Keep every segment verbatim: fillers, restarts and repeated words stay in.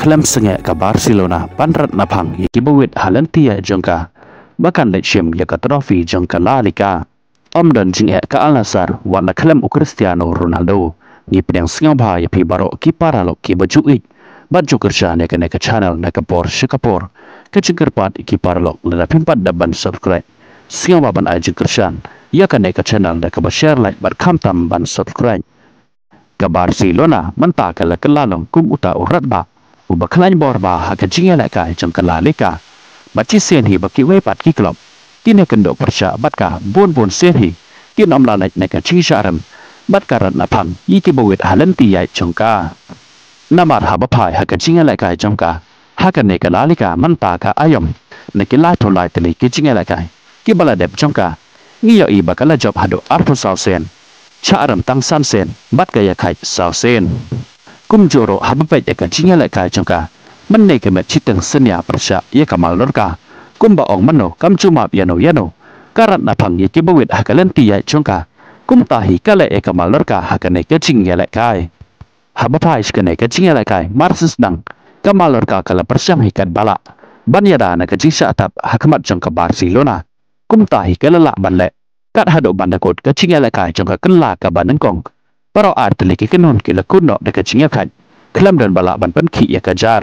Khlem sngewbha ka Barcelona ban rat naphang ïa ki bawit ha lynti ïaid jong ka ba kan leit shim ïa ka trophy jong ka La Liga. Ym don jingeh ka Al Nassr wat la khlem u Cristiano Ronaldo. Ngi pdiang sngewbha ïa phi baroh ki paralok ki ba ju ïeit bad ju kyrshan ïa kane ka channel na ka por sha ka por. Ka jingkyrpad ïa ki paralok lada phim pat dep ban subscribe, sngewbha ban ai jingkyrshan ïa kane ka channel da kaba share, like bad khamtam ban subscribe. Ka Barcelona mynta ka la kylla long kum uta u radbah uba khlaiñ bor bha ha ka jingïalehkai jong ka La Liga. Bad shisien hi ba kiwei pat ki club kin ïakynduh pyrshah bad ka, bun bun sien hi kin ym lah leit na ka jingshah rem bad ka rat naphang ïa ki bawit ha lynti ïaid jong ka. Namar haba phai ha ka jingïalehkai jong ka ha kane ka La Liga mynta ka aïom na ki laiphew lai tylli ki jingïalehkai ki ba la dep jong ka, ngi ïohi ba ka la jop haduh arphew saw sien, shah rem tang san sien bad ka ïakhaid saw sien. Kumjuh ruh haba peit ïa ka jingïalehkai jong ka mynne ka met shiteng synñia pyrshah ïa ka Mallorca, kumba ong mano kam ju map ïano ïano, ka rat naphang ïa ki bawit ha ka lynti ïaid jong ka. Kumta hi ka leh ïa ka Mallorca ha kane ka jingïalehkai. Haba phai sha kane ka jingïalehkai mar shen sdang, ka Mallorca ka la pyrshang hi katba lah ban ïada na ka jingshah thep ha khmat jong ka Barcelona. Kumta hi ka la lah ban leh kat haduh ban da kut ka jingïalehkai jong ka kylla kaba nyngkong. Baroh ar tylli ki kynhun ki la kut noh da ka jingïakhaid khlem don ba lah ban pynkhih ïa ka jar.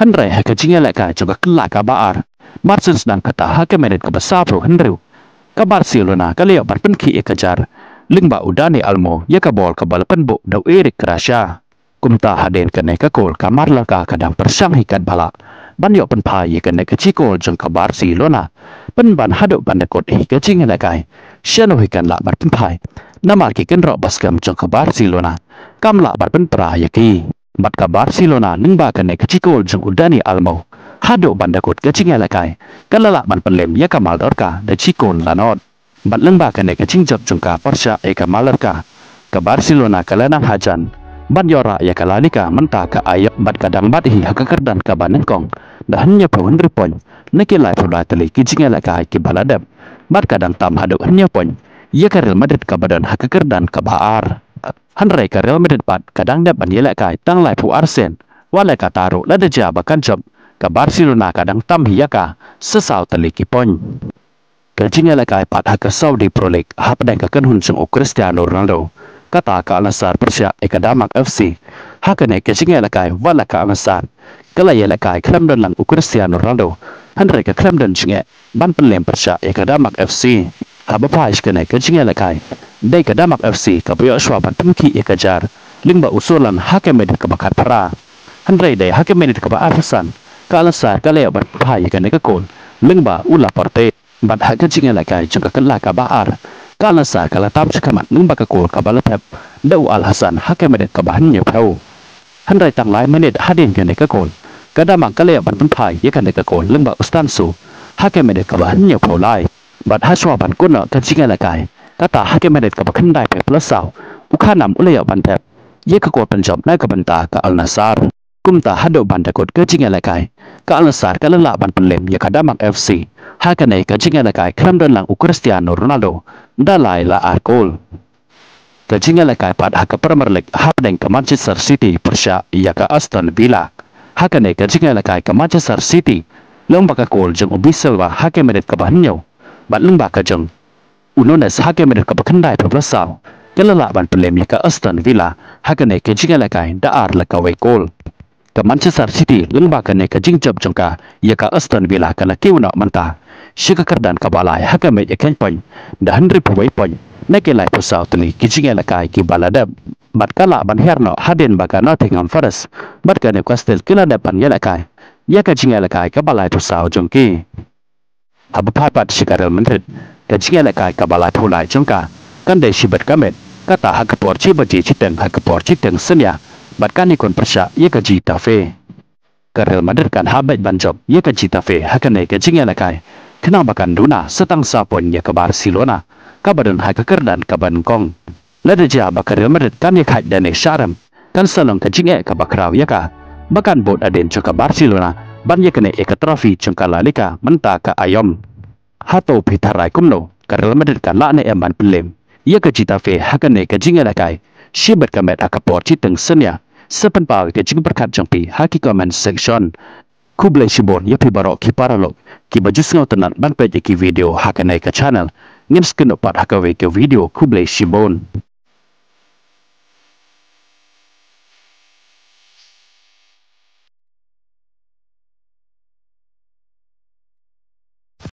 Hynrei ha ka jingïalehkai jong ka kylla kaba ar mar shen sdang, kata ha ka minit kaba sawphew hynriew, ka Barcelona ka la ïoh ban pynkhih ïa ka jar lyngba u Dani Olmo ïa ka bol kaba la pynbuh da u Eric Garcia. Kumta hadien kane ka kol ka Mallorca ka dang pyrshang hi katba lah ban ïoh pynphai ïa kane ka jingkol jong ka Barcelona. Pynban haduh ban da kut hi ka jingïalehkai, shano hi kan lah ban pynphai, namar ki kynroh ba skhem jong ka Barcelona kam lah ban pynpra ïa ki. Bad ka Barcelona lyngba kane ka jingkol jong u Dani Olmo haduh ban da kut ka jingïalehkai, ka la lah ban pynlem ïa ka Mallorca da jingkol la nod. Bad lyngba kane ka jingjop jong ka pyrshah ïa ka Mallorca, ka Barcelona ka la nang hajan ban ïoh rah ïa ka La Liga mynta ka aïom, bad ka dang bat hi ha ka kyrdan kaba nyngkong da hynñiewphew hynriew point na ki laiphew lai tylli ki jingïalehkai ki ba la dep. Bad ka dang tam haduh hynñiew point ïa ka Real Madrid kaba don ha ka kyrdan kaba ar. Hynrei ka Real Madrid pat ka dang dep ban ïalehkai tang laiphew ar sien, wat la kata ruh lada jia ba kan jop, ka Barcelona ka dang tam hi ïa ka sa saw tylli ki point. Ka jingïalehkai pat ha ka Saudi Pro League hapdeng ka kynhun jong u Cristiano Ronaldo, kata ka Al Nassr pyrshah ïa ka Demak F C. Ha kane ka jingïalehkai wat la ka Al Nassr ka la ïalehkai khlem don lang u Cristiano Ronaldo, hynrei ka khlem don jingeh ban pynlem pyrshah ïa ka Demak F C. Haba phai sha kane ka jingïalehkai, dei ka Demak F C kaba ïoh shuwa ban pynkhih ïa ka jar lyngba u Solan ha ka minit kaba khatphra. Hynrei dei ha ka minit kaba arphew san, ka Al Nassr ka la ïoh ban pynphai ïa kane ka kol lyngba u Laporte. Bad ha ka jingïalehkai jong ka kylla kaba ar, ka Al Nassr ka la tam shakhmat lyngba ka kol kaba la thep da u Al Hassan ha ka minit kaba hynñiewphew. Hynrei tang lai minit hadien kane ka kol, ka Demak ka la ïoh ban pynphai ïa kane ka kol lyngba u Stansu ha ka minit kaba hynñiewphew lai. Bad ha shuwa ban kut noh ka jingïalehkai, kata ha ka minit kaba khyndaiphew phew saw, u Khanam u la ïoh ban thep ïa ka kol pynjop na ka bynta ka Al Nassr. Kumta haduh ban da kut ka jingïalehkai, ka Al Nassr ka la lah ban pynlem ïa ka Demak F C ha kane ka jingïalehkai khlem don lang u Cristiano Ronaldo da lai la ar kol. Ka jingïalehkai pat ha ka Premier League hapdeng ka Manchester City pyrshah ïa ka Aston Villa. Ha kane ka jingïalehkai ka Manchester City, lyngba ka kol jong u Bissouma ha ka minit kaba hynñiew, bad lyngba ka jong u Nunez ha ka minit kaba khyndaiphew phew saw, ka la lah ban pynlem ïa ka Aston Villa ha kane ka jingïalehkai da ar la kawei kol. Ka Manchester City lyngba kane ka jingjop jong ka ïa ka Aston Villa ka la kiew noh mynta sha ka kyrdan kaba lai ha ka mei ïa ka point da hynriewphew wei point na ki laiphew saw tylli ki jingïalehkai kiba la dep. Bad ka lah ban hiar noh hadien ba ka Nottingham Forest bad ka Newcastle ki la dep ban ïalehkai ïa ka jingïalehkai kaba laiphew saw jong ki. Haba phai pat sha ka Real Madrid, ka jingïalehkai kaba laiphew lai jong ka kan dei shibit ka met, kata ha ka por shi baje shiteng ha ka por shiteng synñia, bad kan ïakhun pyrshah ïa ka Getafe. Ka Real Madrid kan hap beit ban jop ïa ka Getafe ha kane ka jingïalehkai, khnang ba kan duna sa tang saw point ïa ka Barcelona kaba don ha ka kyrdan kaba nyngkong. Lada jia ba ka Real Madrid kan ïakhaid da ne shah rem, kan sa long ka jingeh kaba khraw ïa ka ba kan bud hadien jong ka Barcelona ban ïaknieh ïa ka trophy jong ka La Liga mynta ka aïom. Hato phi tharai kumno, ka Real Madrid kan lah ne em ban pynlem ïa ka Getafe ha kane ka jingïalehkai shibit ka met ha ka por shiteng synñia? Sa pynpaw ïa ka jingpyrkhat jong phi ha ki comment section. Khublei shibun ïa phi baroh ki paralok kiba ju sngewtynnat ban peit ïa ki video ha kane ka channel. Ngin sa kynduh pat ha kawei ka video, khublei shibun.